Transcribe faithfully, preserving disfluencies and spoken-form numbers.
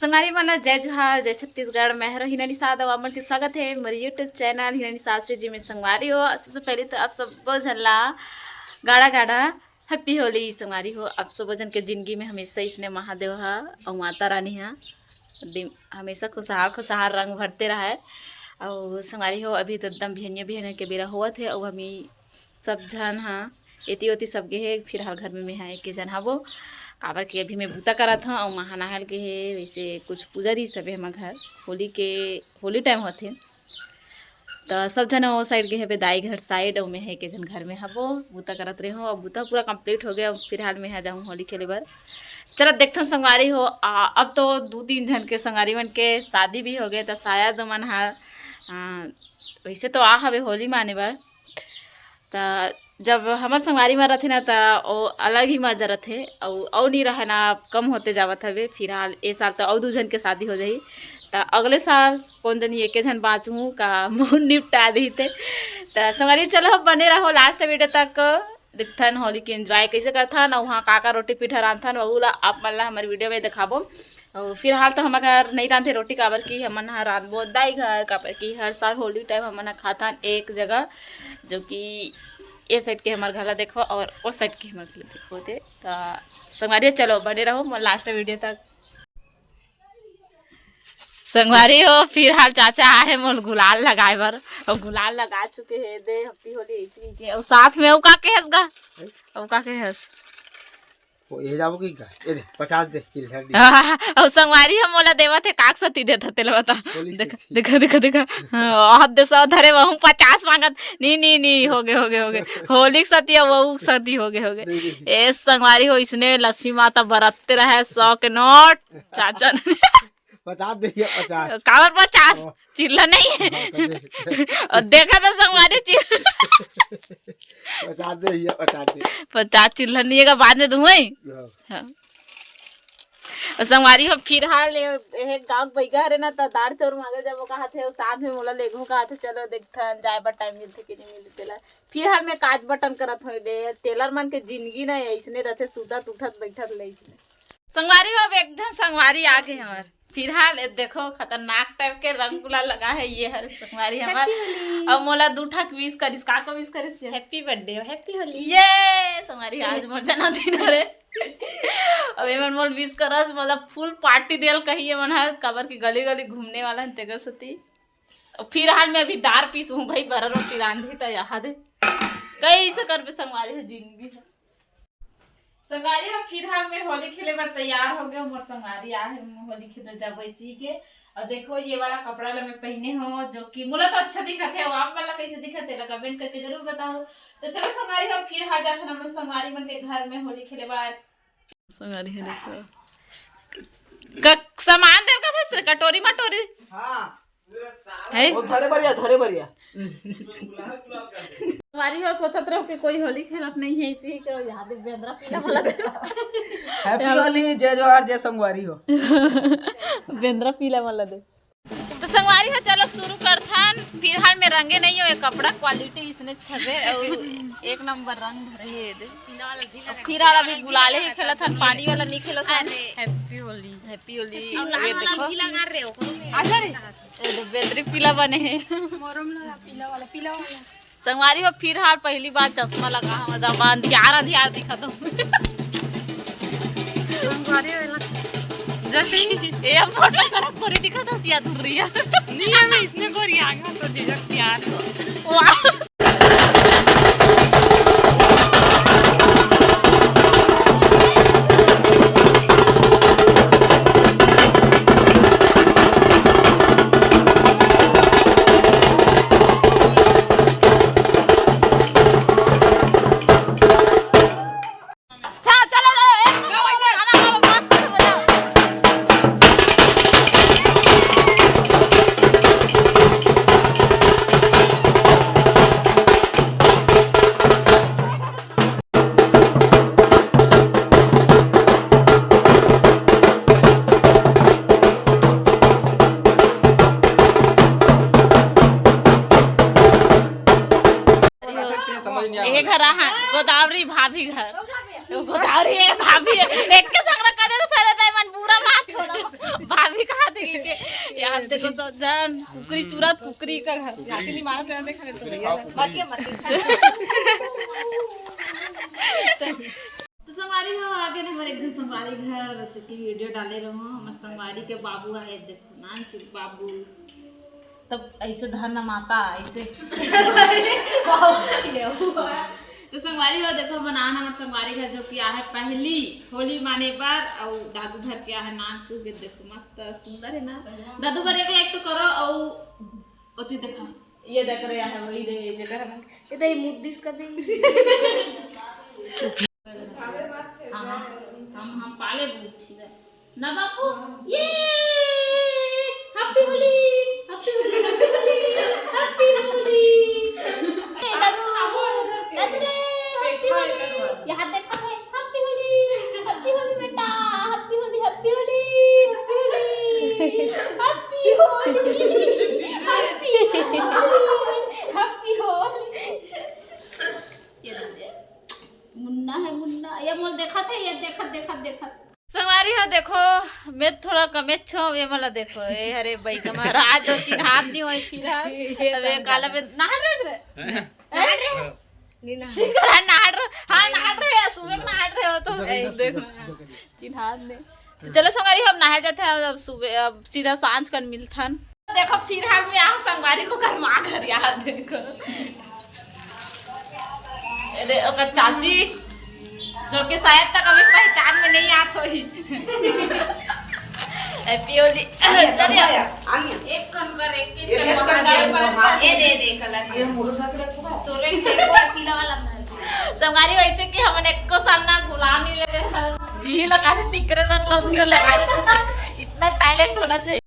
संगवारी मन ला जय जोहार, जय छत्तीसगढ़। मैं हरो हिना निषाद, अउ आप मन के स्वागत हे मोर YouTube चैनल हिना निषाद से। जी में संगवारी हो, सबसे पहले तो आप सब्बो झन ला गाड़ा गाड़ा हैप्पी होली। संगवारी हो, आप सब्बो झन के जिंदगी में हमेशा इसने महादेव हा अउ माता रानी हा दिन हमेशा खुशहाल खुशहाल रंग भरते रहय। अउ संगवारी हो, अभी तो एकदम बिहनिया बिहनिया के बेरा होवत हे, अउ हमी सब झन हा एती ओती सब गे हे, फिलहाल घर में मैं हा एके झन हबो, काबर कि अभी मैं बूता करत हूँ अउ महा नहाल के हे, वैसे कुछ पूजा रही सबे हमर घर होली के, होली टाइम होथे। त सब झन ओ साइड गे हबे, दाई घर साइड, अउ मैं हा एके झन घर में हबो, बूता करत रहे हो। अब बूता पूरा कंप्लीट हो गया, अब फिलहाल मैं हा जाऊँ होली खेले बर। चलो देखथन संगवारी हो, आ, अब तो दू तीन झन के संगवारी मन के शादी भी हो गए, त शायद मन हा, आ, वैसे तो आ हवे होली माने बर, त जब हमर संगवारी मन रथे ना, त ओ अलग ही मजा रथे, अउ, अउ नी रहे ना, कम होते जावत हवे। फिलहाल ए साल तो अउ दू झन के शादी हो जाही, त अगले साल कोन जनी एके झन बाँचहूँ का मुँह निपटा दिही ते। त संगवारी चलो, बने रहो लास्ट वीडियो तक, देखथन होली के एंजॉय कैसे करथन, अउ वहाँ का का रोटी पीठा रांधथन, वहू ला आप मन ला हमर वीडियो में दिखाबो। अउ फिलहाल तो हमर घर नहीं रांधे रोटी, काबर कि हमन ह रांधबो दाई घर, काबर कि हर साल होली टाइम हमन ह खाथन एक जगह, जो कि ए साइड के हमर घर ला देखो और ओ साइड के हमर घर ला देखो ते। त संगवारी चलो बने रहो मोर लास्ट वीडियो तक। संगवारी हो, फिलहाल चाचा आए हे मोर गुलाल लगाए बर, अउ गुलाल लगा चुके हे। दे, हैप्पी होली ऐसे ही के। अउ साथ में अउ का के हस गा? अउ का के हस? वो ये जाबो कि का? ये दे, पचास दे, चिल्लर दे। अउ संगवारी हो, मोला देवत हे, काक सती देत हे, तेला बता। होली देखा, सती। देखा, देखा, देखा। हाँ, हाथ दे सौ धरे, वहू पचास मांगत। नी, नी, नी, हो गे, हो गे, हो गे। होली के सती, वहू के सती हो गे, हो गे। नहीं, नहीं। ए संगवारी हो, इसने लक्ष्मी माता बरतते रहे, सौ के नोट। चाचा ने पचास दे भैया, पचास। काबर पचास? ओ। चिल्ला नहीं है। हाँ, तो दे। और देखा तो संगवारी चिल्ला। पचास दे भैया, पचास दे। पचास चिल्ला नहीं है, बाद में दूंगा ही। हाँ। हाँ। और संगवारी हो, फिलहाल ये, ये गाँव के बैगा हरे ना, त दार चाउर मांगे जब वो कहा थे, साथ में मोला लेगहू कहा थे, चलो देखथन, जाए बर टाइम मिलथे कि नहीं मिलथे तेला। फिलहाल मैं काज बटन करत हों, दे, टेलर मन के जिंदगी ना ऐसने रहथे, सुतत उठत बैठत ले ऐसने। संगवारी हो, अब एक झन संगवारी आ गे हमर। फिलहाल ए देखो, खतरनाक टाइप के रंग गुलाल लगा है, ये हर संगवारी हमर। हैप्पी होली। अब मोला दू ठक विश करिस, का का विश करिस ये? Happy birthday, happy Holi. ये संगवारी, आज मोर जन्मदिन हरे। अब एमन मोल विश करस, मतलब फुल पार्टी देल कही एमन ह, काबर कि गली गली घूमने वाला है तेकर सती। अब फिलहाल मैं अभी दार पीस हूँ भाई, बरा रोटी रांधी त यहाँ दे। कैसे करबे संगवारी है जिंदगी है। संगवारी हो, फिलहाल मैं होली खेले बर तैयार हो गए। मोर संगवारी आ है, मैं होली खेले जाबो इसी के। और देखो, ये वाला कपड़ा ला मैं पहने हो, जो कि मोला तो अच्छा दिखत है। अब आप मन ला कैसे दिखत है, कमेंट करके जरूर बताओ। तो चलो संगवारी हो, फिलहाल जात हन हमर संगवारी मन के घर में होली खेले बर। संगवारी है, देखो। क-, सामान दे का था, कटोरी मटोरी। हाँ। है? वो धरे बरिया, धरे बरिया। संगवारी हो, सोचत रहो कि कोई होली खेलत नहीं है, इसी के यहाँ दे बेंद्रा पीला वाला दे। हैप्पी होली, जय जोहार, जय संगवारी हो। बेंद्रा पीला वाला दे। तो संगवारी हो, चलो शुरू करथन। फिलहाल मैं रंगे नहीं हो, ये कपड़ा क्वालिटी इसने छबे और एक नंबर रंग भरे है दे। फिलहाल अभी गुलाले ही खेलत हन, पानी वाला नहीं खेलत हन। अरे। हैप्पी होली। हैप्पी होली। ये देखो। पीला मार रहे हो, कौन है? अच्छा रे। ये दे बेंद्री पीला बने है। मोरम लगा पीला वाला, पीला वाला। संगवारी हो, फिलहाल पहली बार चश्मा लगा हूँ, मतलब अंधियार अंधियार दिखत हूँ। संगवारी वाला। जैसे ही ये हम फोटो करब, पूरी दिखत हसिया दूर रही है। नहीं है, मैं इसने गोरी आगे तो जीजा प्यार को। वाह। चलो, चलो, चलो, एक नंबर गाना गाओ, मस्त से बजाओ। समझ नहीं आ ये रहा। घर आहा, गोदावरी भाभी घर। तो गोदावरी है, भाभी है। एक के संग रख दे तो सारे ताई मन बुरा बात हो रहा। भाभी आप देखो सब जन, कुकरी चुरत, कुकरी का घर। लाठी नहीं मारत है, देखा नहीं तो भैया। मत ये, मत ये। तो संगवारी हो, आगे ना हमारे एक झन संगवारी घर, चूंकि वीडियो डाले रहो, हमर संगवारी के बाबू आए, देखो, नानचुक बाबू। तब ऐसे धरना माता, ऐसे। तो संगवारी हो, देखो, बनान हमर संगवारी घर, जो कि आहे पहली होली माने बर, अउ दादू धर के आहे नानचुक, देखो, मस्त सुंदर है ना। दादू बर एक like तो करो, अउ ओती देखा, ये देख रहे हैं, वही दे, जेकर हम, ये दे, मुद्दिस कभी। हाँ, हाँ, हम, हम पाले बूट, ठीक है। ना बापू, ये, Happy Holi, Happy Holi, Happy Holi, Happy Holi. ए, दादू, दादू रे, Happy होली। यहाँ देखा है, Happy होली, Happy होली बेटा, Happy Holi, Happy Holi, Happy Holi, Happy Holi, Happy Holi, Happy Holi. ये दे दे। मुन्ना है, मुन्ना। ये मोल देखत है, ये देखत, देखत, देखत। संगवारी हो, देखो, मैं थोड़ा कमेच हो, ये मला देखो, ए, अरे भाई, तुम्हारा आज जो चिन्हात नहीं होई फिर, हाँ। ये अबे, काला पे नहाड़ रहे रे? हैं? नहाड़ रहे? नहीं नहाड़। ठीक है, नहाड़ रहे, हाँ, नहाड़ रहे हैं, सुबह में नहाड़ रहे हो तो। ए, देखो, चिन्हात नहीं। तो चलो संगवारी, हम नहाए जाते हैं, अब सुबह, अब सीधा सांझ कन मिलथन। देखो, फिर हम यहाँ संगवारी को गरमा घर याद देखो। अरे, ओकर चाची, जो कि शायद तक अभी पहचान में नहीं आत होही। Happy होली। चलिए। एक कम कर, एक के ये कम कर। ये दे, दे कलर। ये मुर्गा के पूरा। तोरे के वो पीला वाला धर। संगवारी, वैसे कि हमन एको साल ना गुलाम नहीं ले रहे हैं। जी लगा दे, तिकरे ना तो भी लगा दे। इतना talent होना चाहिए।